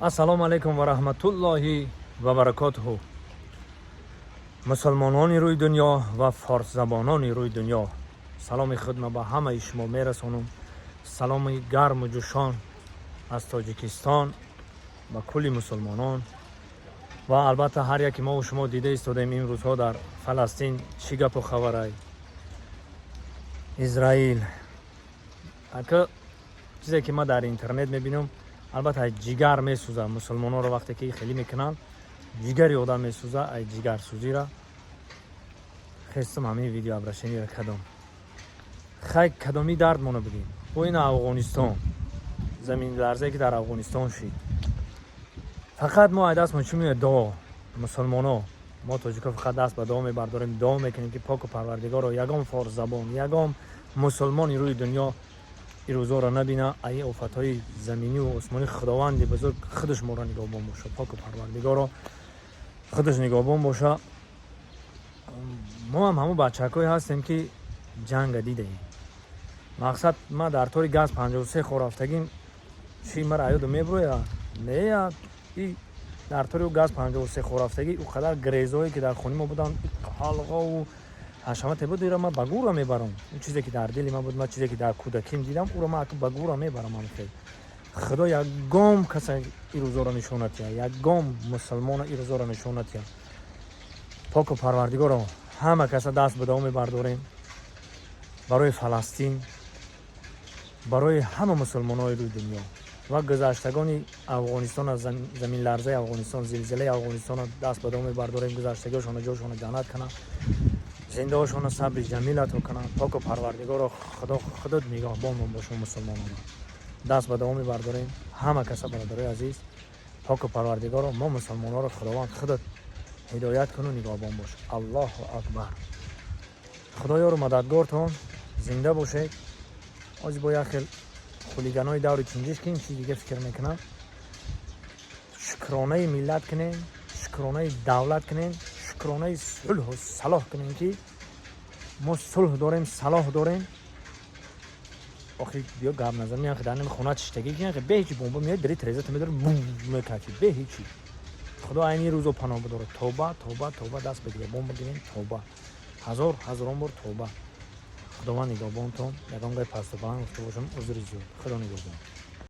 Ассалому алайкум ва раҳматуллоҳи ва баракотуҳу. Мусулмонони рӯи дунё ва форсзабонони рӯи дунё, саломи худро ба ҳамаи шумо мерасонам. Саломи гарму ҷӯшон аз Тоҷикистон ба кулли мусулмонон. Ва албатта, ҳар яке мо шумо дида истодаем, ин рӯзҳо дар Фаластин чӣ гапу хабарай, Израил. Ака, чизе ки ман дар интернет мебинам, албатта, ай ҷигар месӯзад. Мусулмононро вақте ки хеле мекунанд, ҷигари одам месӯзад. Ай ҷигарсӯзира хестам, ҳамин видеообращение ро кадом. Хай, кадоми дардмоно бигем? Бо ин Афғонистон, заминларзае ки дар Афғонистон шид, фақат мо ай дастмон чӣ меояд? Дуо. Мусулмоно, мо тоҷико фақат даст ба дуо мебардорем, дуо мекунем, ки поку парвардигоро ягон форсзабон, ягон мусулмони рӯи дунё ин рӯзоро набина. Ай офатҳои заминиву осмонӣ Худованди бузург худаш моро нигаҳбон боша. Поку парвардигоро худаш нигаҳбон боша. Мо ҳам ҳамун бачакҳое ҳастем, ки ҷанга дидаем. Мақсад, ман дар тори газ 53 хорафтагим, чӣ мара аёду меброя? Не, и дар тори газ 53 хорафтагӣ, ӯ қадар грезое, ки дар хони мо буданд, ҳалғову ҳашамате буд, ира ман ба гура мебарам. Он чизе ки дар дили ман буд, ман чизе ки дар кӯдаким дидам, ӯро ман ба гура мебарам. Ҳамхел Худо ягон каса ин рӯзоро нишон натиҳад, ягон мусулмона ин рӯзоро нишон натиҳад. Поку парвардигоро, ҳама каса даст ба дуо мебардорем барои Фаластин, барои ҳама мусулмонои рӯи дунё ва гузаштагони Афғонистон, аз заминларзаи Афғонистон, зилзилаи Афғонистон даст ба дуо мебардорем. Гузаштагиҳошона ҷошона ҷаннат кунанд, зиндаҳошона сабри ҷамил ато кунанд. Поку парвардигоро, Худо худот нигаҳбонмон бошо. Мусулмонона даст ба дуо мебардорем, ҳама каса. Бародарои азиз, поку парвардигоро, мо мусулмонҳоро Худованд худат ҳидоят куну нигаҳбон бош. Аллоҳу акбар. Худоёру мададгортон, зинда бошед. Ҳозир бо як хел хулиганои даври тинҷиш ки ин чиз дига фикр мекунам. Шукронаи миллат кунем, шукронаи давлат кунем, шукронаи сулҳу салоҳ кунем, ки мо сулҳ дорем, салоҳ дорем. Охи, биё гап назан, меян дар нами хона чиштагӣ ки бе ҳечи бомба меояд, дари терезата медорад, бум мекафи, бе ҳечи. Худо айни рӯзо паноҳ бидорад. Тоба, тоба, тоба, даст ба гиребон бигирем, тоба, ҳазор ҳазорон бор тоба. Худованд нигаҳбонтон. Ягон гай пасту баланд гуфта бошам, узри зиёд. Худо нигаҳбон.